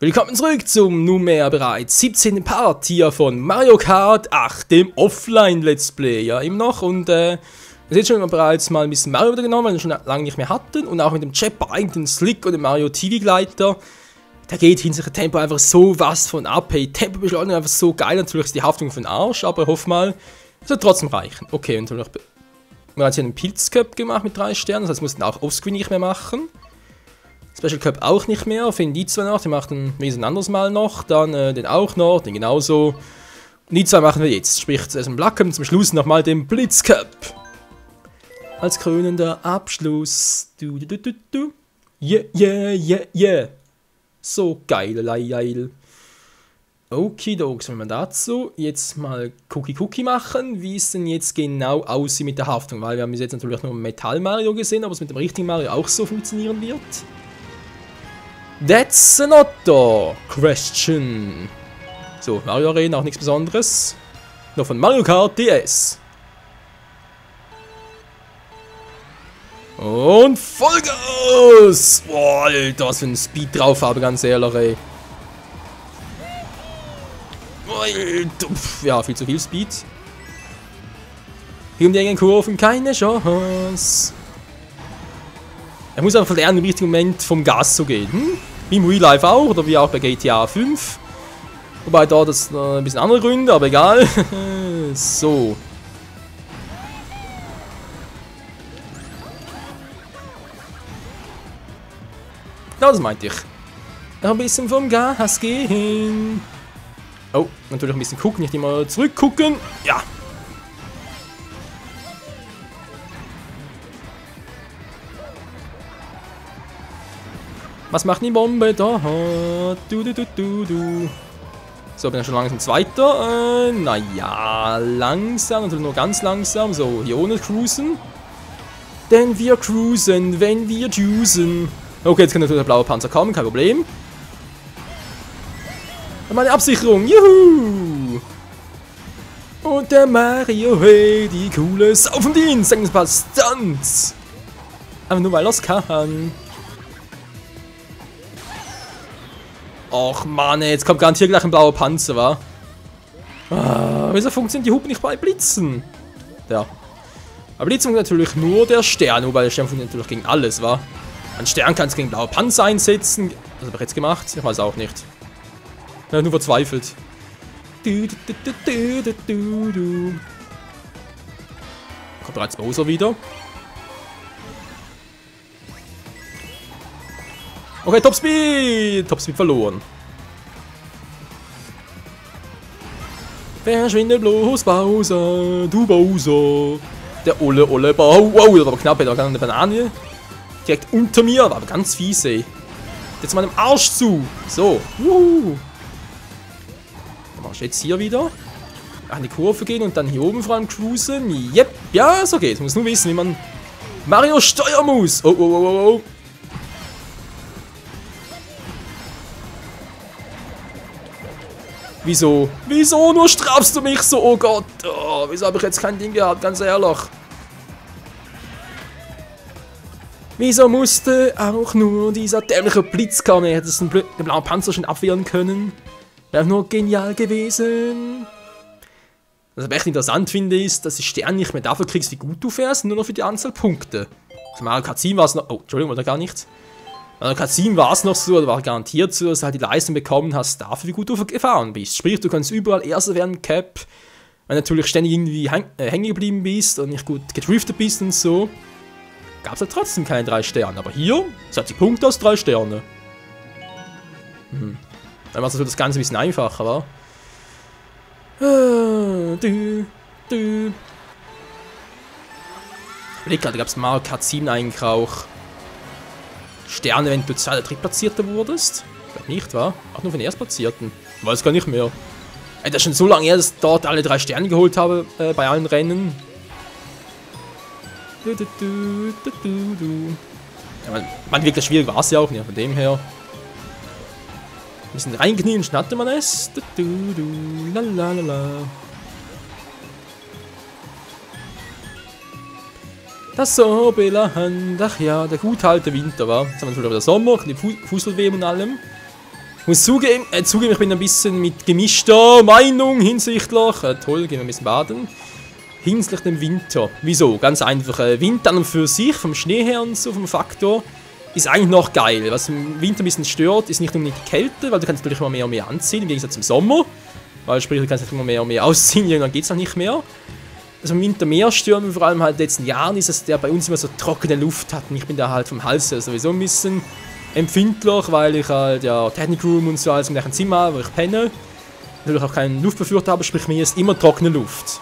Willkommen zurück zum nunmehr bereits 17. Part hier von Mario Kart 8, dem Offline-Let's Play. Ja, immer noch. Und ihr seht schon, bereits mal ein bisschen Mario wieder genommen, weil wir schon lange nicht mehr hatten. Und auch mit dem Jetbike, den Slick und dem Mario TV-Gleiter. Da geht hinsichtlich Tempo einfach so was von ab. Hey, Tempobeschleunigung einfach so geil. Natürlich ist die Haftung für den Arsch, aber ich hoffe mal, es wird trotzdem reichen. Okay, und dann haben wir jetzt hier einen Pilz Cup gemacht mit 3 Sternen. Das heißt, wir mussten auch Offscreen nicht mehr machen. Special Cup auch nicht mehr, finden die zwei noch, die machen wir ein anderes Mal noch, dann den auch noch, den genauso. Und die zwei machen wir jetzt, sprich zuerst den Black Cup und zum Schluss nochmal den Blitz Cup. Als krönender Abschluss. Yeah, yeah, yeah, yeah. So geil. Okidoks, wenn wir dazu jetzt mal Cookie machen, wie es denn jetzt genau aussieht mit der Haftung, weil wir haben bis jetzt natürlich nur Metall Mario gesehen, ob es mit dem richtigen Mario auch so funktionieren wird. That's another question. So, Mario Arena, auch nichts Besonderes. Nur von Mario Kart DS. Und Vollgas! Boah, Alter, was für ein Speed drauf habe, ganz ehrlich, ey. Alter, ja, viel zu viel Speed. Hier um die engen Kurven keine Chance. Er muss einfach lernen, im richtigen Moment vom Gas zu gehen. Wie im Real Life auch, oder wie auch bei GTA 5. Wobei da das ein bisschen andere Gründe, aber egal. So. Ja, das meinte ich. Noch ein bisschen vom Gas gehen. Oh, natürlich ein bisschen gucken, nicht immer zurückgucken. Ja. Was macht die Bombe da? So, bin ich schon langsam Zweiter. Naja, langsam, natürlich nur ganz langsam. So, hier ohne cruisen. Denn wir cruisen, wenn wir juicen. Okay, jetzt kann natürlich der blaue Panzer kommen, kein Problem. Und meine Absicherung, juhu! Und der Mario, hey, die coole Sau vom Dienst, ein paar Stunts. Aber nur weil er es kann. Och Mann, jetzt kommt garantiert gleich ein blauer Panzer, wa? Wieso funktionieren die Hupen nicht bei Blitzen? Ja. Aber Blitzen natürlich nur der Stern, wobei der Stern funktioniert natürlich gegen alles, wa? Ein Stern kannst du gegen blaue Panzer einsetzen. Was habe ich jetzt gemacht? Ich weiß auch nicht. Ja, nur verzweifelt. Kommt bereits Bowser wieder. Okay, Topspeed! Topspeed verloren. Verschwinde bloß, Bowser, du Bowser. Der olle Bau. Wow, das war aber knapp, da war eine Banane. Direkt unter mir, war aber ganz fies, ey. Jetzt meinem Arsch zu. So, Dann machst du jetzt hier wieder. An die Kurve gehen und dann hier oben vor allem cruisen. Yep, ja, so geht's. Man muss nur wissen, wie man Mario steuern muss. Oh. Wieso? Wieso nur strafst du mich so? Oh Gott. Oh, wieso habe ich jetzt kein Ding gehabt? Ganz ehrlich. Wieso musste auch nur dieser dämliche Blitz kommen? Er hätte den blauen Panzer schon abwehren können. Wäre nur genial gewesen. Was ich echt interessant finde, ist, dass du Sterne nicht mehr dafür kriegst, wie gut du fährst, nur noch für die Anzahl Punkte. Also Mario Kart 7 war es noch. Oh, Entschuldigung, oder gar nichts. Mario Kart 7 war es noch so, oder war garantiert so, dass du halt die Leistung bekommen hast, dafür, wie gut du gefahren bist. Sprich, du kannst überall Erster werden, Cap. Wenn du natürlich ständig irgendwie hängen geblieben bist und nicht gut gedriftet bist und so, gab es halt trotzdem keine 3 Sterne. Aber hier, 20 Punkte aus 3 Sterne. Dann macht das Ganze ein bisschen einfacher, wa? Blick, da gab es Mario Kart 7 eigentlich auch Sterne, wenn du 2. oder 3. Platzierter wurdest? Ich glaube nicht, wa? Auch nur von den Erstplatzierten. Ich weiß gar nicht mehr. Das ist schon so lange her, dass ich dort alle 3 Sterne geholt habe bei allen Rennen. Ja, man, wirklich schwierig war es ja auch nicht, von dem her. Ein bisschen reinknien, schon hatte man es. Das Sommerland, ach ja, der gute alte Winter war. Jetzt haben wir natürlich wieder Sommer, die Fußball-WM und allem. Ich muss zugeben, ich bin ein bisschen mit gemischter Meinung hinsichtlich. Toll, gehen wir ein bisschen baden. Hinsichtlich dem Winter. Wieso? Ganz einfach. Winter an und für sich, vom Schnee her und so, vom Faktor, ist eigentlich noch geil. Was im Winter ein bisschen stört, ist nicht unbedingt die Kälte, weil du kannst natürlich immer mehr und mehr anziehen, im Gegensatz zum Sommer. Weil sprich, du kannst immer mehr und mehr ausziehen, irgendwann geht es noch nicht mehr. Also im Winter mehr stört, vor allem halt in den letzten Jahren, ist, dass der bei uns immer so trockene Luft hat. Und ich bin da halt vom Hals her sowieso ein bisschen empfindlich, weil ich halt ja Technik Room und so alles im gleichen Zimmer habe, wo ich penne. Natürlich auch keinen Luftbefürchter habe, sprich mir ist immer trockene Luft.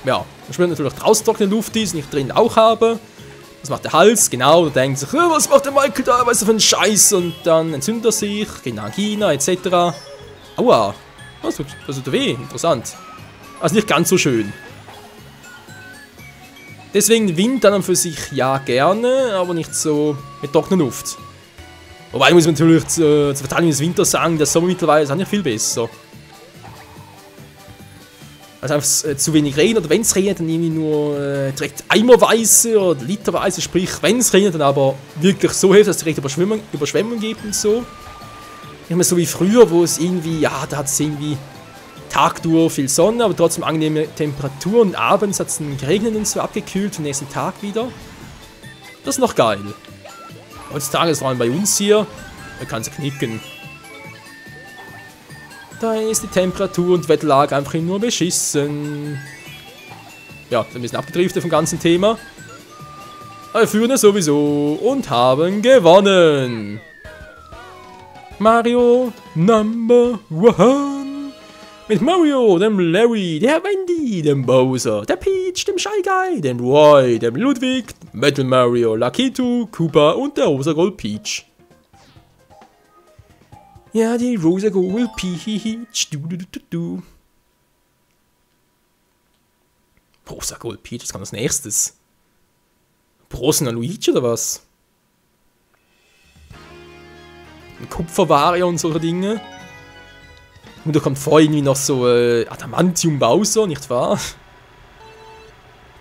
Ja, man spürt natürlich draußen trockene Luft ist und ich drin auch habe. Das macht der Hals, genau, da denkt sich, was macht der Michael da, was ist das für ein Scheiß? Und dann entzündet er sich, geht nach Angina etc. Aua, das tut weh, interessant. Also nicht ganz so schön. Deswegen Wind dann für sich ja gerne, aber nicht so mit trockener Luft. Wobei muss man natürlich zur Verteidigung des Winters sagen, der Sommer mittlerweile ist auch nicht viel besser. Also einfach zu wenig Regen, oder wenn es regnet, dann irgendwie nur direkt eimerweise oder literweise, sprich wenn es regnet, dann aber wirklich so hilft, dass es direkt Überschwemmung gibt und so. Nicht mehr so wie früher, wo es irgendwie, ja, da hat es irgendwie tagdurch viel Sonne, aber trotzdem angenehme Temperaturen. Und abends hat es dann geregnet und so abgekühlt für den nächsten Tag wieder. Das ist noch geil. Heutzutage, vor allem bei uns hier, man kann es knicken. Da ist die Temperatur und Wetterlage einfach nur beschissen. Ja, ein bisschen abgedriftet vom ganzen Thema. Aber wir führen es sowieso und haben gewonnen. Mario Number One. Mit Mario, dem Larry, der Wendy, dem Bowser, der Peach, dem Shy Guy, dem Roy, dem Ludwig, Metal Mario, Lakitu, Koopa und der Rosa Gold Peach. Ja, die Rosa Gold Peach. Rosa Gold Peach, was kam als nächstes? Brosna Luigi oder was? Ein Kupferware und solche Dinge. Und da kommt vor irgendwie noch so Adamantium Bowser, nicht wahr?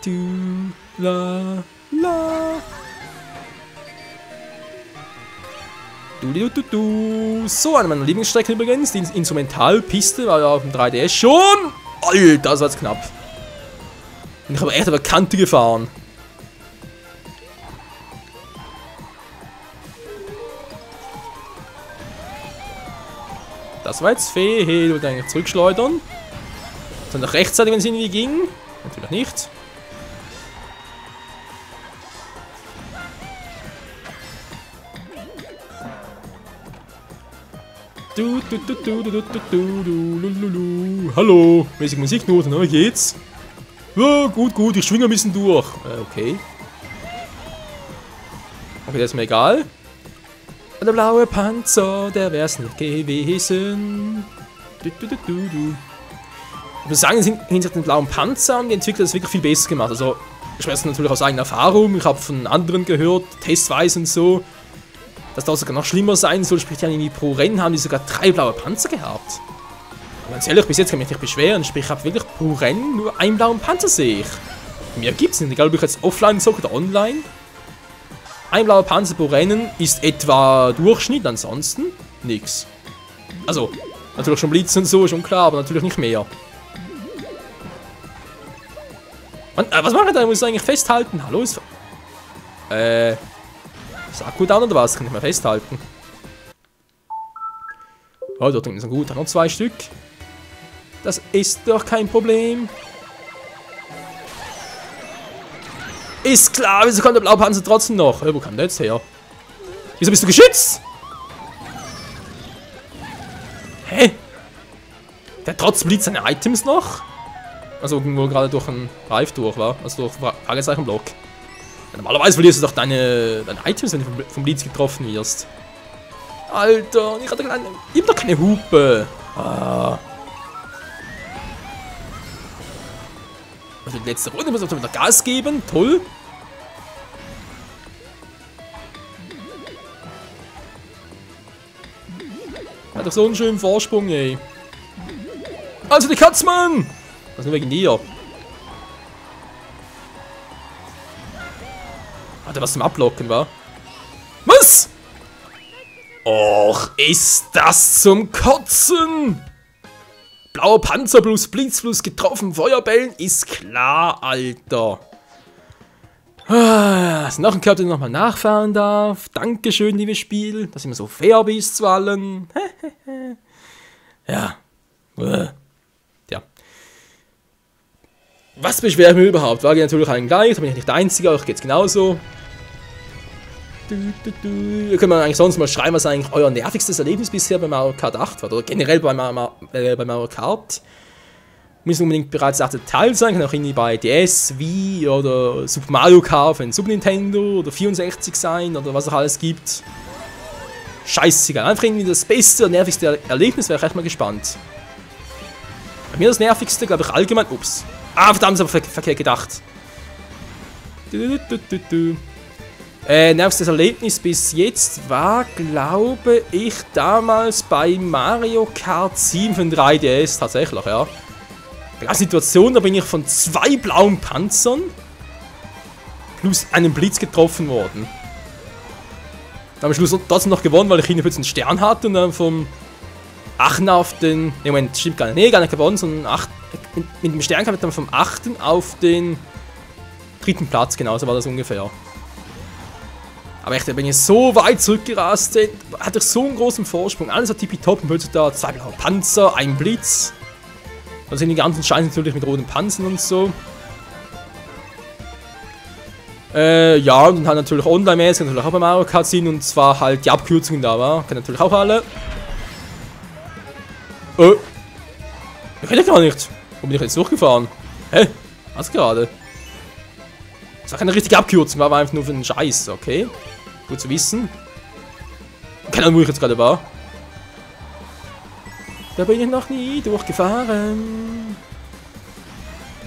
Du, la, la. Du. So, eine meiner Lieblingsstrecken übrigens, die Instrumentalpiste, war ja auf dem 3DS schon. Alter, das war jetzt knapp. Und ich habe echt über Kante gefahren. Das war jetzt Fee, hey, du willst eigentlich zurückschleudern. Dann nach rechtzeitig, wenn es irgendwie ging. Natürlich nicht. Hallo, mäßig Musiknoten, wie geht's? Ja, gut, ich schwinge ein bisschen durch. Okay. Okay, das ist mir egal. Der blaue Panzer, der wär's nicht gewesen. Ich muss sagen, hinsichtlich den blauen Panzer haben die Entwickler das wirklich viel besser gemacht. Also, ich weiß natürlich aus eigener Erfahrung, ich habe von anderen gehört, testweise und so, dass das sogar noch schlimmer sein soll. Sprich, irgendwie pro Rennen haben die sogar 3 blaue Panzer gehabt. Und ganz ehrlich, bis jetzt kann ich mich nicht beschweren. Sprich, ich habe wirklich pro Rennen nur einen blauen Panzer, sehe ich. Mehr gibt's nicht, egal ob ich jetzt offline zocke oder online. Ein blauer Panzer pro Rennen ist etwa Durchschnitt, ansonsten nix. Also, natürlich schon Blitz und so, schon klar, aber natürlich nicht mehr. Man, was mache ich da? Ich muss eigentlich festhalten. Hallo, ist... Sag gut an oder was? Kann ich mal festhalten. Oh, dort sind gut. Noch 2 Stück. Das ist doch kein Problem. Ist klar, wieso kommt der Blaupanzer trotzdem noch? Wo kam der jetzt her? Wieso bist du geschützt? Hä? Der hat trotz Blitz seine Items noch? Also irgendwo gerade durch einen Reif durch war. Also durch Fragezeichenblock. Ja, normalerweise verlierst du doch deine Items, wenn du vom Blitz getroffen wirst. Alter, ich hab doch keine Hupe. Ah. Also die letzte Runde muss ich wieder Gas geben. Toll. Hat doch so einen schönen Vorsprung, ey. Also die Katzmann! Das ist nur wegen dir. Hat er was zum Ablocken, wa? Was? Och, ist das zum Kotzen! Blauer Panzer plus Blitz plus getroffen Feuerbällen, ist klar, Alter. Ist noch ein Körper, den ich nochmal nachfahren darf. Dankeschön, liebes Spiel, dass immer so fair bist zu allen. Ja. Ja. Was beschwere ich mir überhaupt? War natürlich allen gleich, da bin ich nicht der Einzige, euch geht's genauso. Ihr könnt mir eigentlich sonst mal schreiben, was eigentlich euer nervigstes Erlebnis bisher bei Mario Kart 8 war. Oder generell bei Mario Kart. Muss nicht unbedingt bereits der 8. Teil sein, kann auch irgendwie bei DS, Wii oder Super Mario Kart für den Super Nintendo oder 64 sein oder was auch alles gibt. Scheißegal, einfach irgendwie das beste und nervigste Erlebnis, wäre ich echt mal gespannt. Bei mir das nervigste, glaube ich, allgemein. Ups. Ah, verdammt, ist aber verkehrt gedacht. Nervigstes Erlebnis bis jetzt war, glaube ich, damals bei Mario Kart 7 von 3DS tatsächlich, ja. Da gab es Situationen, da bin ich von 2 blauen Panzern plus einem Blitz getroffen worden. Dann am Schluss trotzdem noch gewonnen, weil ich hinten plötzlich einen Stern hatte und dann vom 8. auf den... Ne, Moment, stimmt gar nicht. Nee, gar nicht gewonnen, sondern mit dem Stern kam ich dann vom 8. auf den 3. Platz, genau, so war das ungefähr. Aber echt, da bin ich so weit zurückgerast, hatte ich so einen großen Vorsprung. Alles war tippitopp und plötzlich da 2 blaue Panzer, ein Blitz. Dann sind die ganzen Scheiße natürlich mit roten Panzern und so. Ja, und dann halt natürlich online-mäßig natürlich auch bei Mario Kart sind und zwar halt die Abkürzungen da war. Kennen natürlich auch alle. Ich kenne gar nicht. Wo bin ich jetzt durchgefahren? Hä? Was gerade? Das war keine richtige Abkürzung, war aber einfach nur für den Scheiß, okay? Gut zu wissen. Keine Ahnung, wo ich jetzt gerade war. Da bin ich noch nie durchgefahren.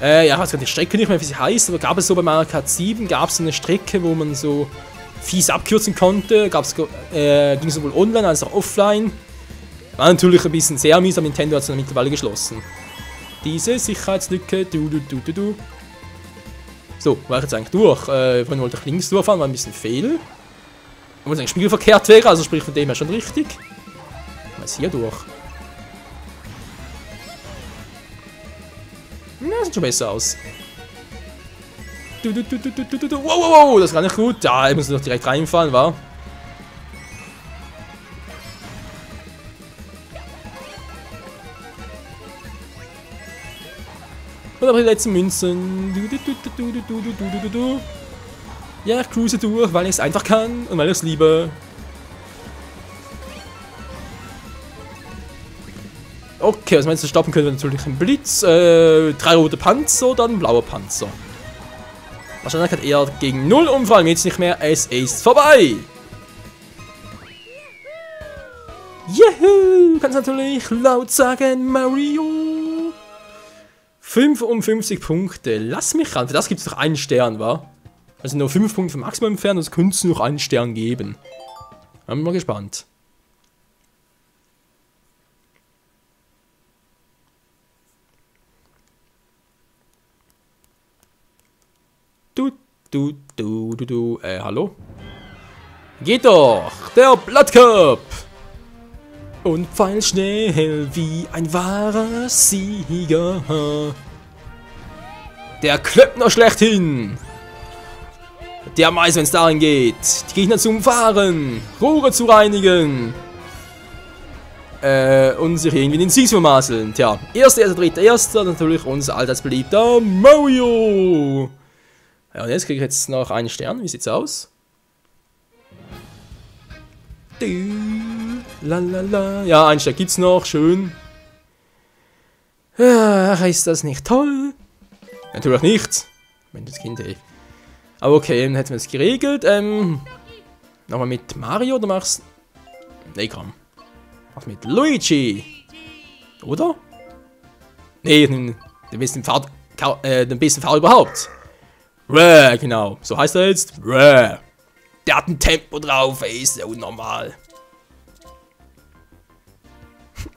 Ja, ich weiß gerade die Strecke nicht mehr, wie sie heißt, aber gab es so bei Mario Kart 7, gab es eine Strecke, wo man so fies abkürzen konnte. Ging sowohl online als auch offline. War natürlich ein bisschen sehr mies, aber Nintendo hat es dann mittlerweile geschlossen. Diese Sicherheitslücke, So, war ich jetzt eigentlich durch. Vorhin wollte ich links durchfahren, war ein bisschen fehl. Obwohl es eigentlich spiegelverkehrt wäre, also sprich von dem her schon richtig. Mal hier durch. Na, sieht schon besser aus. Wow, das ist gar nicht gut. Ja, ich muss doch direkt reinfahren, wa? Und aber die letzten Münzen. Ja, ich cruise durch, weil ich es einfach kann und weil ich es liebe. Okay, was meinst du, stoppen können wir natürlich einen Blitz, 3 rote Panzer, dann ein blauer Panzer. Wahrscheinlich hat er gegen 0 und vor allem jetzt nicht mehr, es ist vorbei. Juhu, kannst natürlich laut sagen, Mario. 55 Punkte, lass mich ran, für das gibt es noch einen Stern, wa? Also nur 5 Punkte vom Maximum entfernt, das könnte es noch einen Stern geben. Bin mal gespannt. Hallo? Geht doch! Der Blood Cup! Und pfeilschnell wie ein wahrer Sieger. Der Klöckner schlechthin! Der weiß, wenn es darin geht, die Gegner zu umfahren, Rohre zu reinigen. Und sich irgendwie den Sieg zu vermasseln. Tja, erster, natürlich unser allseits beliebter Mario! Ja, und jetzt kriege ich jetzt noch einen Stern. Wie sieht's aus? Lalala. Ja, einen Stern gibt's noch. Schön. Ach, ist das nicht toll? Natürlich nicht. Mensch, das Kind, ey. Aber okay, dann hätten wir es geregelt. Nochmal mit Mario oder machst... Nee, komm. Mach mit Luigi. Oder? Nee, den besten Fahrer überhaupt. Rare, genau. So heißt er jetzt. Rare. Der hat ein Tempo drauf, ey, ist ja unnormal.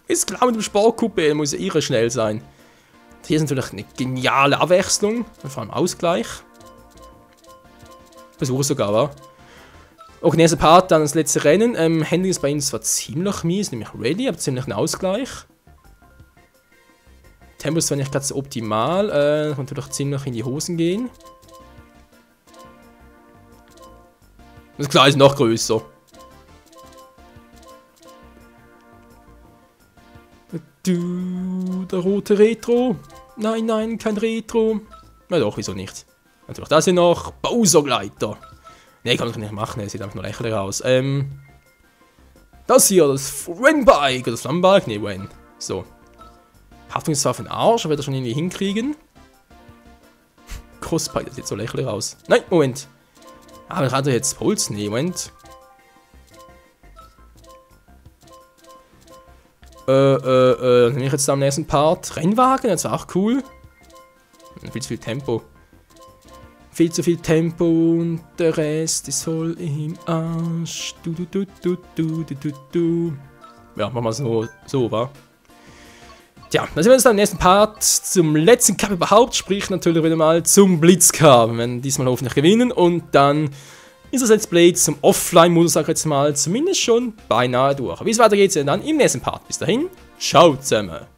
Ist klar, mit dem Sportcoupé muss ja irre schnell sein. Hier ist natürlich eine geniale Abwechslung. Und vor allem Ausgleich. Versuche sogar, wa? Auch nächster Part, dann das letzte Rennen. Handling ist bei ihnen zwar ziemlich mies, nämlich ready, aber ziemlich ein Ausgleich. Tempo ist zwar nicht ganz optimal, kann natürlich ziemlich in die Hosen gehen. Das Gleis ist noch größer. Der rote Retro. Nein, nein, kein Retro. Na doch, wieso nicht? Natürlich das hier noch. Bowser-Gleiter. Ne, kann ich nicht machen, er sieht einfach nur lächerlich aus. Das hier, das Wen-Bike. Oder das Flammenbike? Ne, Wen. So. Haftung ist zwar für den Arsch, aber wird er schon irgendwie hinkriegen. Crossbike, das sieht so lächerlich aus. Nein, Moment. Aber hat er jetzt Holz? Ne, Moment. Nehme ich jetzt am nächsten Part Rennwagen, das war auch cool. Viel zu viel Tempo. Viel zu viel Tempo und der Rest ist voll im Arsch. Ja, machen wir so, wa? Tja, dann sind wir jetzt am nächsten Part zum letzten Cup überhaupt, sprich natürlich wieder mal zum Blitzcup. Wir werden diesmal hoffentlich gewinnen und dann ist das Let's Play zum Offline-Modus, sag ich jetzt mal, zumindest schon beinahe durch. Wie es weitergeht, sehen wir dann im nächsten Part. Bis dahin, ciao zusammen.